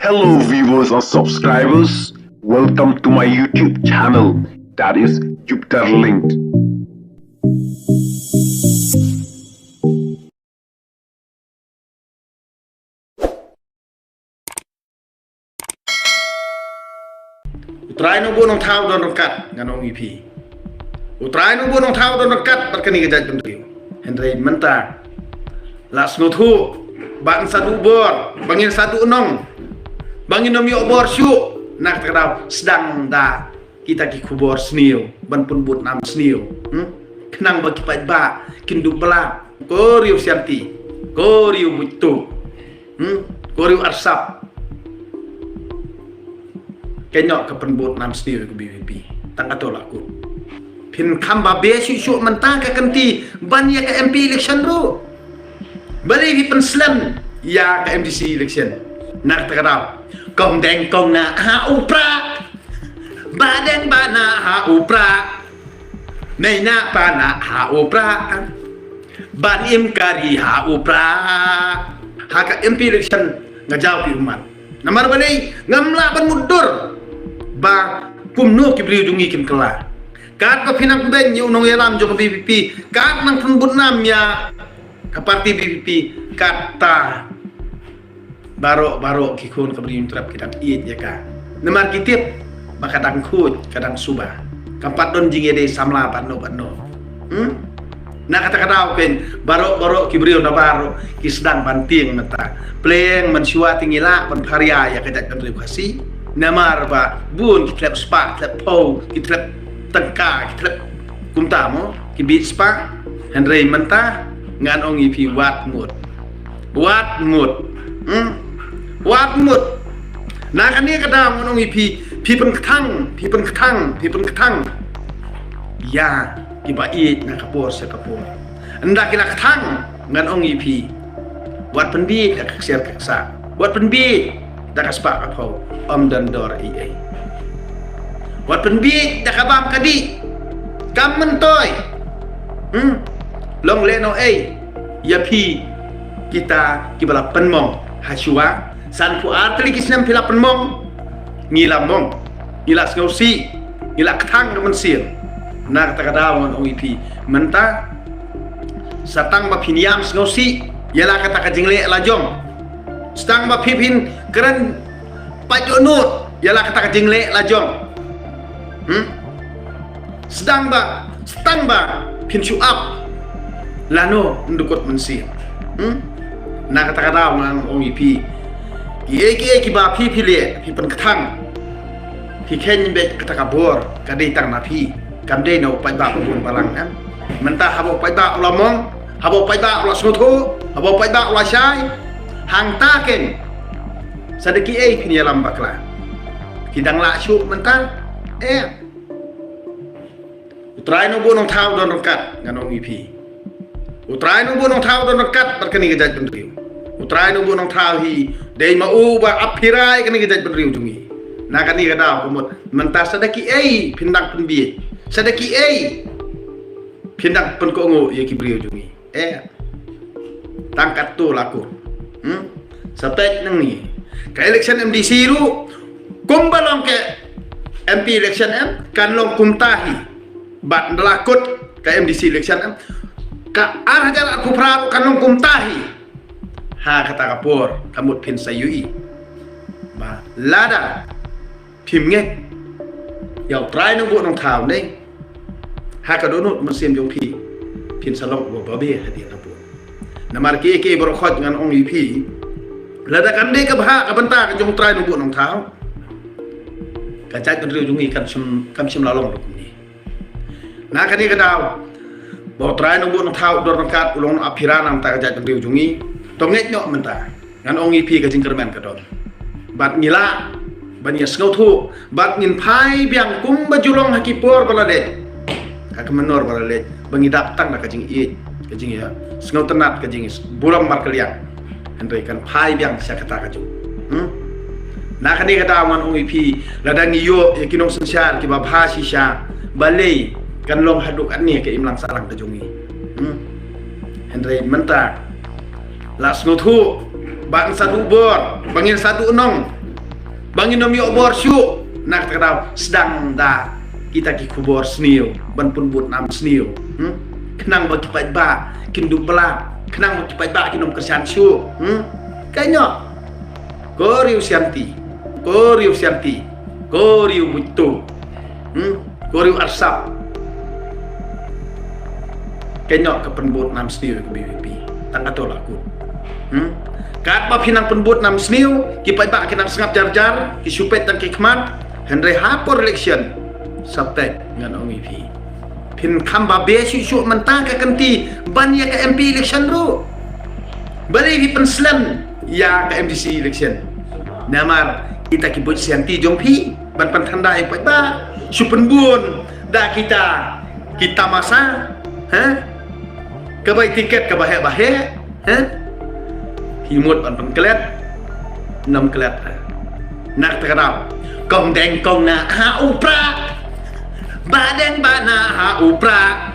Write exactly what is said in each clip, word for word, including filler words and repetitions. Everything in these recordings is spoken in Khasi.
Hello viewers and subscribers, welcome to my YouTube channel, that is Jupiter Linked. U Trai Nongbuh Nongthaw don ryngkat ngan ong ïa phi. U Trai Nongbuh Nongthaw don ryngkat bad kane ka jaitbynriew. Hynrei mynta la sngewthuh ba ngin sa duh bor, ba ngin sa duh nong, ba ngin ym ïoh bor shuh. Na kata ka daw sdang da kita ki khubor sniew ban pynbud nam sniew. Hmm? Khnang ba ki paidbah kin duh ba lah. Ko riew Shanti, ko riew Buittu. Hmm? Ko riew Arsap. Kynnoh ka pynbud nam sniew ka B B P. Tang kato la kut. Phin kham ba be shuh shuh mynta ka kynti ban ïa ka M P election ruh. Balei phi pynslem ïa ka M D C election? Na kata ka daw. Kong deng kong na ha u prah. Ba deng ba na ha u prah. Nei na pa na ha u prah. Ban im kari ha u prah. Ha ka M P election nga jaw phi ummat. Namar balei ngam lah ban mutdur ba kumno ki briew jong ngi kin kylla. Katba phi nang pynbeiñ ïa u nongïalam jong ka B B P, kat nang pynbud nam ïa ka parti B B P, kata baroh baroh ki khun ka Bri Hynñiewtrep ki dang ïeit ïa ka. Namar ki tip ba ka dang khuid, ka dang suba. Kam pat don jingïadei samla bad no bad no. Hmm? Na kata ka daw ken baroh baroh ki briew na baroh ki sdang ban tieng mynta. Pleng mynshuwa te ngi lah ban pharia ïa ka jaitbynriew Khasi. Namar ba bun ki tlep spah, tlep phew, ki tlep tyngka, ki tlep kumta mo, ki bit spah. Hynrei mynta ngan ong ïa phi wat mut. Wat mut. Hmm? Wat mut. Na kane ka daw ngan ong ïa phi, phi pynkthang, phi pynkthang, phi pynkthang. Ïa kiba ïeit na ka por sha ka por. Ynda ki la kthang ngan ong ïa phi. Wat pynbieit da ka ksiar ka ksah. Wat pynbieit da ka spah ka phew. Ym don dor ei ei. Wat pynbieit da ka bam ka dih. Kam myntoi. Hmm? Long lehnoh ei ïa phi kita kiba la pynmong ha shuwa. Sanphew ar tylli ki snem phi la pynmong. Ngi la mong, ngi la sngewsih, ngi la kthang ka mynsiem. Na kata ka daw ngan ong ïa phi mynta, sa tang ba phin ïam sngewsih ïa la kata ka jingleh la jong. Sa tang ba phi phin kren pait dohnud ïa la kata ka jingleh la jong. Hmm? Sdang ba, sdang ba phin shu ap. Lano ndukut mynsiem. Hmm? Na kata ka daw ngan ong ïa phi. Kiei kiei kiba phi phi leh, phi pynkthang. Phi kheiñ beit kata ka bor, ka dei tang na phi. Kam dei na u paidbah ba bun balang em. Mynta haba u paidbah u la mong, haba u paidbah u la sngewthuh, haba u paidbah u la shai. Hangta ken. Sa da kiei phin ïalam bakla. Ki dang lah shuh mynta. Eh. U Trai Nongbuh Nongthaw don ryngkat ngan ong ïa phi. U Trai Nongbuh Nongthaw don ryngkat bad kane ka jaitbynriew. U Trai Nongbuh Nongthaw hi dei ma u ba ap phi rai kane ka jaitbynriew jong ngi. Na kane ka daw ka mut mynta sa da kiei phin dang pynbieit. Sa da kiei phin dang pynkohnguh ïa ki briew jong ngi. Eh. Tang katto la kur. Hmm? Sa peit nangne. Ka election M D C ruh kumba long ka M P election em kan long kumta hi. Bad nda la kut ka M D C election em. Ka ar hajar arphew phra ruh kan long kumta hi. Ha kata ka por ka mut phin sa ïohi. Ba lada phim ngeit ïa U Trai Nongbuh Nongthaw ne ha ka dohnud mynsiem jong phi, phin sa long uba babe hadien labor. Namar kiei kiei baroh khoit ngan ong ïa phi, lada kam dei ka bhah ka bynta ka jong U Trai Nongbuh Nongthaw, ka jaitbynriew jong ngi kan shym, kan shym la long ruh kumne. Na kane ka daw ba U Trai Nongbuh Nongthaw u don ryngkat, u long ap phi rai na ka bynta ka jaitbynriew jong ngi. To ngeit noh mynta. Ngan ong ïa phi ka jingkyrmen ka don. Bad ngi lah ban ïa sngewthuh, bad ngin phai biang kumba ju long ha ki por ba la leit, ha ka mynnor ba la leit, ba ngi dap tang da ka jingïeit, ka jingïa sngewtynnat, ka jingburom markylliang. Hynrei kan phai biang sha kata ka juh. Hmm? Na kane ka daw ngan ong ïa phi, lada ngi ïoh ïa ki nongsynshar kiba bha shisha, balei kan long haduh katne ka imlang sahlang ka jong ngi. Hmm? Hynrei mynta la sngewthuh ba ngin sa duh bor, ba ngin sa duh nong. Ba ngin ym ïoh bor shuh, na kata ka daw sdang da kita ki khubor sniew ban pynbud nam sniew. Hmm? Khnang ba ki paidbah kin duh bla, khnang ba ki paidbah kin ym kyrshan shuh. Hmm? Kaei noh. Ko riew Shanti, ko riew Shanti, ko riew Buittu. Hmm? Ko riew Arsap. Kaei noh ka pynbud nam sniew ka B B P. Tang katto la kut. Hmm? Katba phi nang pynbud nam sniew, ki paidbah ki nang sngap jar jar, ki shu peit tang ki khmat, hynrei ha por election, sa peit ngan ong ïa phi. Phin kham ba be shuh shuh mynta ka kynti ban ïa ka M P election ruh. Balei phi pynslem ïa ka M D C election? Namar kita ki buit Shanti jong phi ban pynthanda ïa ki paidbah. Shu pynbun da kita ki tamasa, ha? Ka bai tiket ka ba heh ba heh, ha? Phi mut ban pynklet, ym klet. Na kata ka daw, kong deng kong nah ha u prah, ba deng ba nah ha u prah,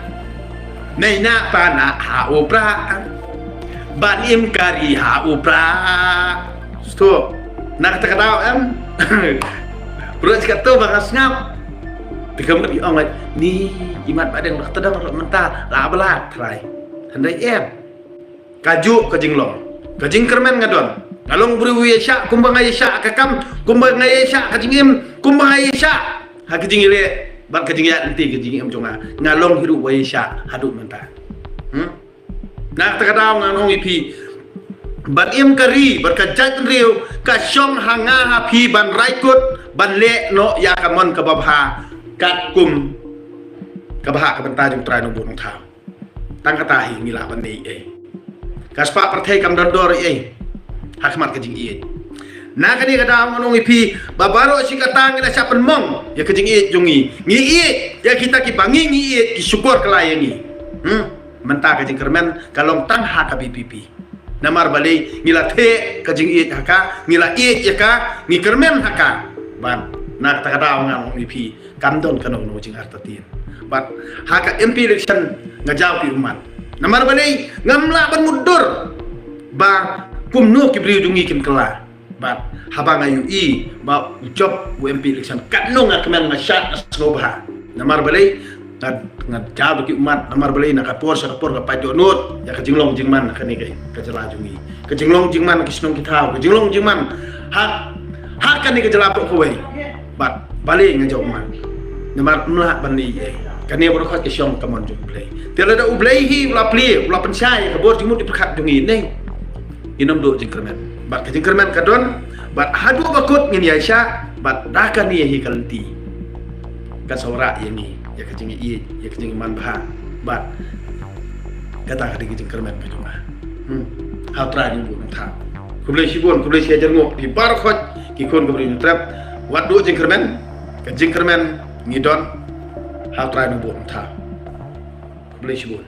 nei nah pa nah ha u prah, ban im ka ri ha u prah. Sto, na kata ka daw em. Pyrshah katto ba nga sngap. Te ka mut ong ni, imat ba deng ba kata dang mynta la bla trai. Hynrei em. Kajuh ka jinglong, ka jingkyrmen nga don. Nga long briew ïa shah kumba nga ïa shah ka kam, kumba nga ïa shah ka jingim, kumba nga ïa shah ha ka jingïaleh bad ka jingïaid lynti ka jingim jong nga. Nga long hi ruh ba ïa shah haduh mynta. Hmm? Na kata ka daw ngan ong ïa phi, ban im ka ri bad ka jaitbynriew ka shong ha nga ha phi ban rai kut ban leh noh ïa ka mon ka babha katkum ka bha ka bynta jong Trai Nongbuh Nongthaw. Tang kata hi ngi lah ban dei ei. Ka spah pyrthei kam don dor ei ha khmat ka jingïeit. Na kane ka daw ngan ong ïa phi ba baroh shi katta ngi la shah pynmong ïa ka jingïeit jong ngi. Ngi ïeit ïa kita kiba ngi ngi ïeit, ki shukor kylla ïa ngi. Hmm? Mynta ka jingkyrmen ka long tang ha ka B P P. Namar balei? Ngi la theh ka jingïeit ha ka, ngi la ïeit ïa ka, ngi kyrmen ha ka. Ban na kata ka daw ngan ong ïa phi, kam don kano kano jingartatien. Bad ha ka M P election nga jaw ki ummat. Namar balei? Ngam lah ban mutdur ba kumno ki briew jong ngi kin kylla. Bad haba nga ïohi ba u jop u M P election, katno nga kmen, nga shad, nga sngewbha. Namar balei? Nga, nga jaw da ki ummat. Namar balei? Na ka por sha ka por ka pait dohnud ïa ka jinglong jingman kane ka, ka jylla jong ngi. Ka jinglong jingman ki shnong ki thaw, ka jinglong jingman ha, ha kane ka jylla baroh kawei. Bad balei nga jaw ummat? Namar ym lah ban leh ei. Kane baroh ka shong ka mon jong U Blei. Te lada U Blei hi u la plie, u la pynshai ka bor jingmut jingpyrkhat jong ngi ne, ngin ym duh jingkyrmen. Bad ka jingkyrmen ka don, bad haduh ba kut ngin ïaishah, bad da kane hi ka lynti kan sa wanrah ïa ngi ïa ka jingïeit, ïa ka jingmanbha. Bad kata ka dei ka jingkyrmen ka jong nga. Hmm. Ha U Trai Nongbuh Nongthaw. Khublei shibun, khublei shihajar nguh ïa phi baroh ki khun ka Bri Hynñiewtrep. Wat duh jingkyrmen, ka jingkyrmen ngi don ha U Trai Nongbuh Nongthaw. Khublei shibun.